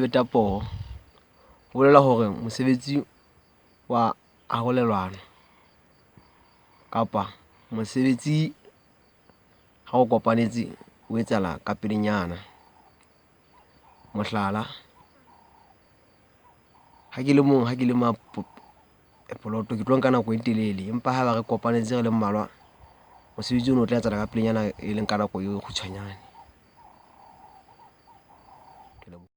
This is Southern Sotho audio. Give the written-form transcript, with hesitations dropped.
beta poho, ho bolela hore mosebetsi wa arolelwana kapa mosebetsi ha o kopanetse o etsahala ka pelenyana. Mohlala, ha ke le mong ha ke lema poloto ke tlo nka nako e telele, empa ha eba re kopanetse re le mmalwa, mosebetsi ono o tla etsahala ka pelenyana e leng ka nako e kgutshwanyane.